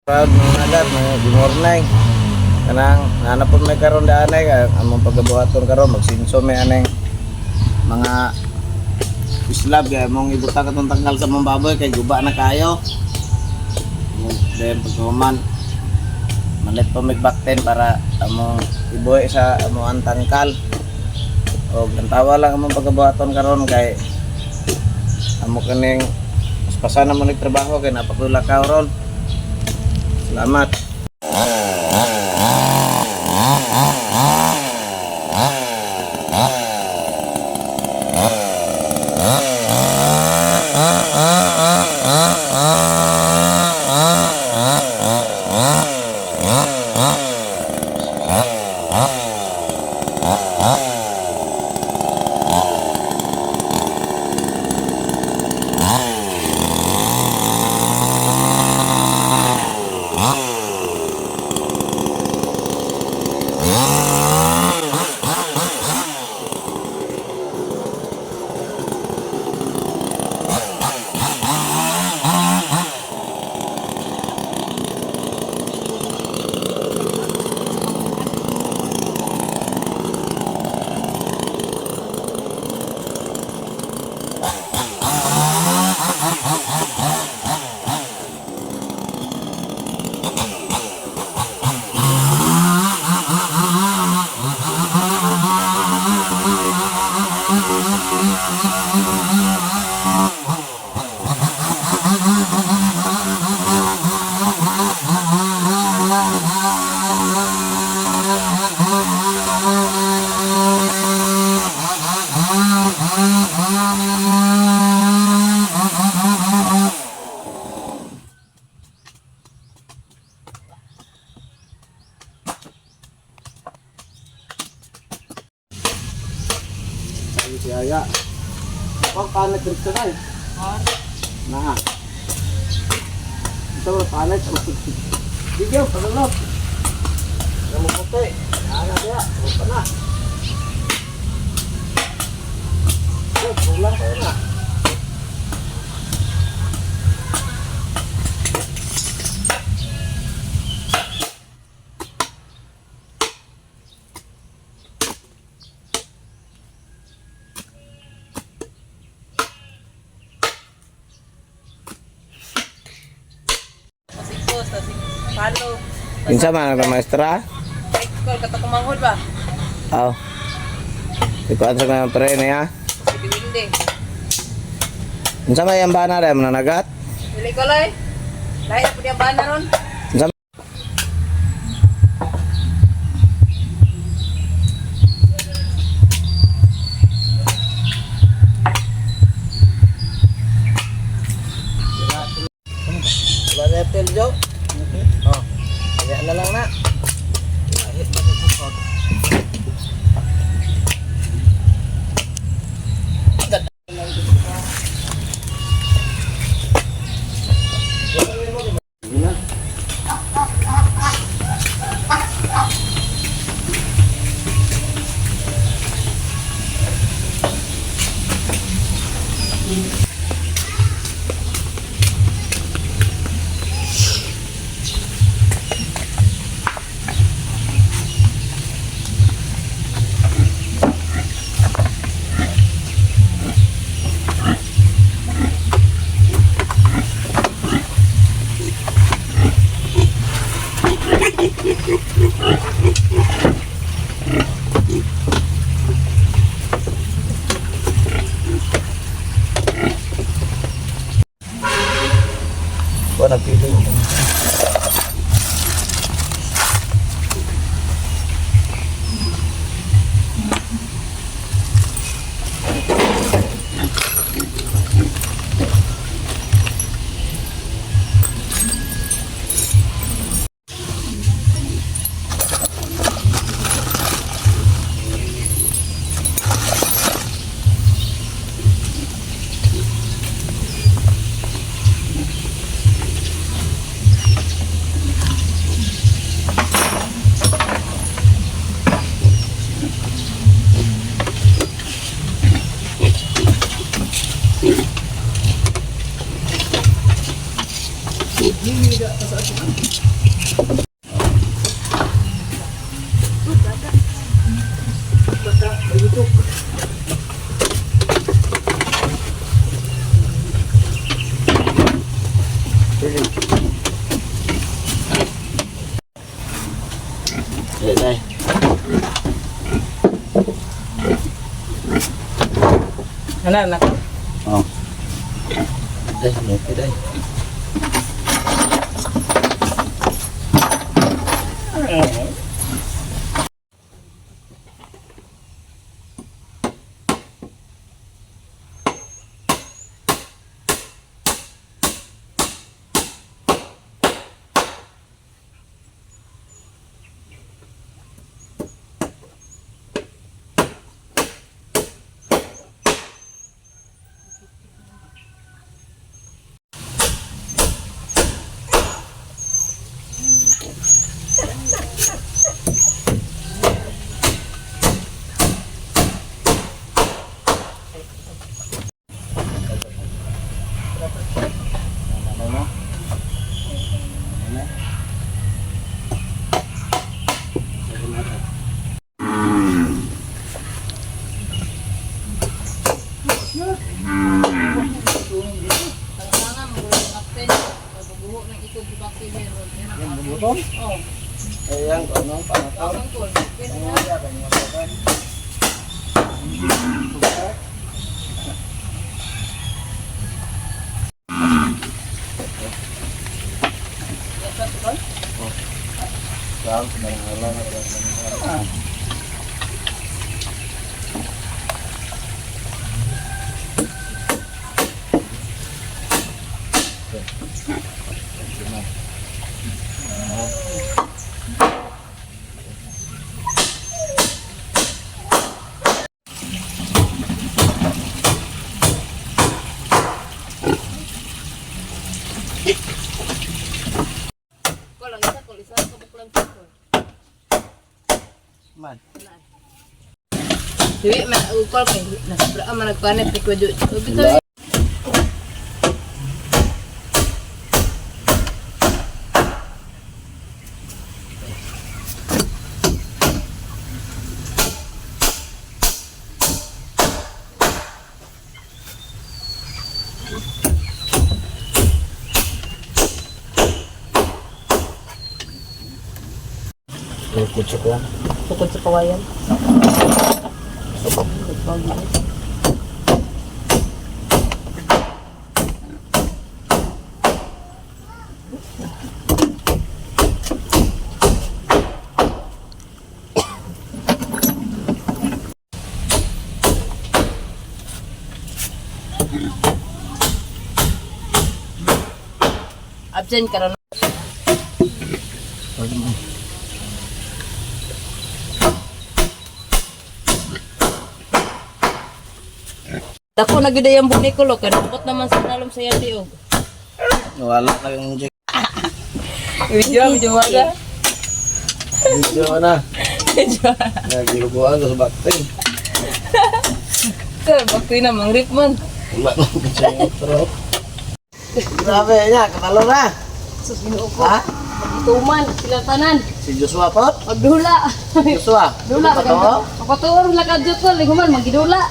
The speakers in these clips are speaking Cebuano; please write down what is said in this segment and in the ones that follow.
Proud mga nagat, mga good morning. Kanang nanap po may karon daan ay among pagabuhaton karon magsinso may aneng mga islab kay among ibutang katong tanggal sa mong baboy kay guba na kayo. Then paghuman malit pa mig back 10 para among ibuhi sa among ang tangkal. Og tawa lang among pagabuhaton karon kay amo kaning pasan na mo nagtrabaho kay napakula ka ron. Salamat. Sabi si Aya. Ako panet dito na eh. Na. Ito panet. Bigyan, pagalot. Ano puti? Ana siya. Upa na. Eh, kulang kayo na. Pasikos, tas palo. Kinsa man ang maestra? Call kato kumanghod ba? Aw. Ikuan sa mga pre niya. Si Diwinde. Kinsa may ang bana ra mananagat? Dili ko lay. Lahi na po niyang bana ron. Kinsa Wala na tel jo. Oh. Kaya na lang na. Lahit na sa sukot. Wala nagpili. Dai, dai. Ano na? Oh. Dai, okay dai. Ano mo? Ano? Gutom? Oh. Ayan, ano, panataw. Tungkol. Ano yan, panataw. Saan, kumarang-alang, alang. Kol ang isa kol isa ka buklan kol. Man. Dili man ukol kay nasabra man nagpanit ni Kuya Jojo. Bitaw. Tukod sa kuwan. Tukod sa kawayan. Absent ka ron. Dako na gyud ang bunikolo kay nabot naman sa nalom sa yati og. Wala kayong jack. Video video waga. Video na. Nagilubuan sa bakting. Sir, bakti na mangrip man. Wala nang kasya otro. Grabe niya, kabalo na. Sus Ginoo ko. Ha? Magituman sila tanan. Si Joshua po? Magdula. Joshua. Dula Ito to? Kapatuor la ka jud ko liguman magidula.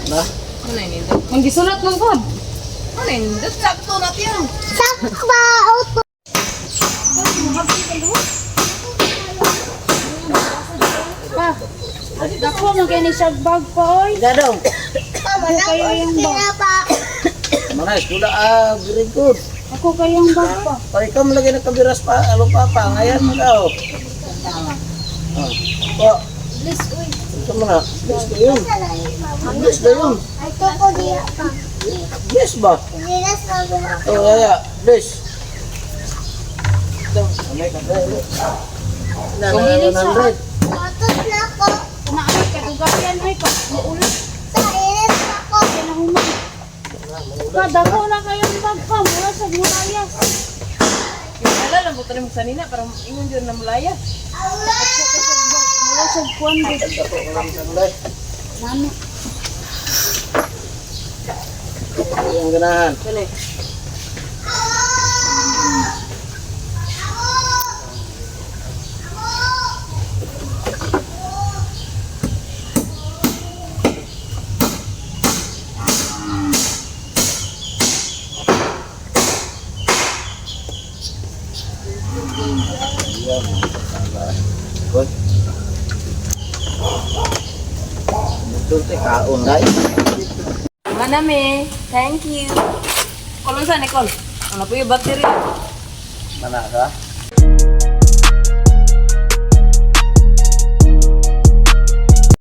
Na? Ano nindot? Manggisulat man pod. Ano nindot? Sakto na tiyan. Pa. Dako man kay ni siya bag pa oy. Gadong. Ako kayo yung bag. Mana eskwela ah, very good. Ako kayong bag pa. Pag ikaw malagay ng kabiras pa, alo pa pa, ngayon mo daw. Oh. Po. Bless oy. Ito mo na. Bless na yun. Bless na yun. Ay ko ko diya pa. Bless ba? Nilas na ba? Oh, kaya. Bless. Ano ka ba? Na, na, 100. Patos na ko. Kumain ka dugayan oy ko. Maulan. Sa ilis ako. Kinahuman. Pa dako na kayong bag pa mura sa murayas. Wala lang buto mo sanina para ingon jud na mulaya. Mura sa kuan gud. Ako lang sa nulay. Nano. Ang ganahan. Kani. Good. Sulti kaon guys. Manami, thank you. Kulong sa Nicole. Ano po yung battery? Mana ka?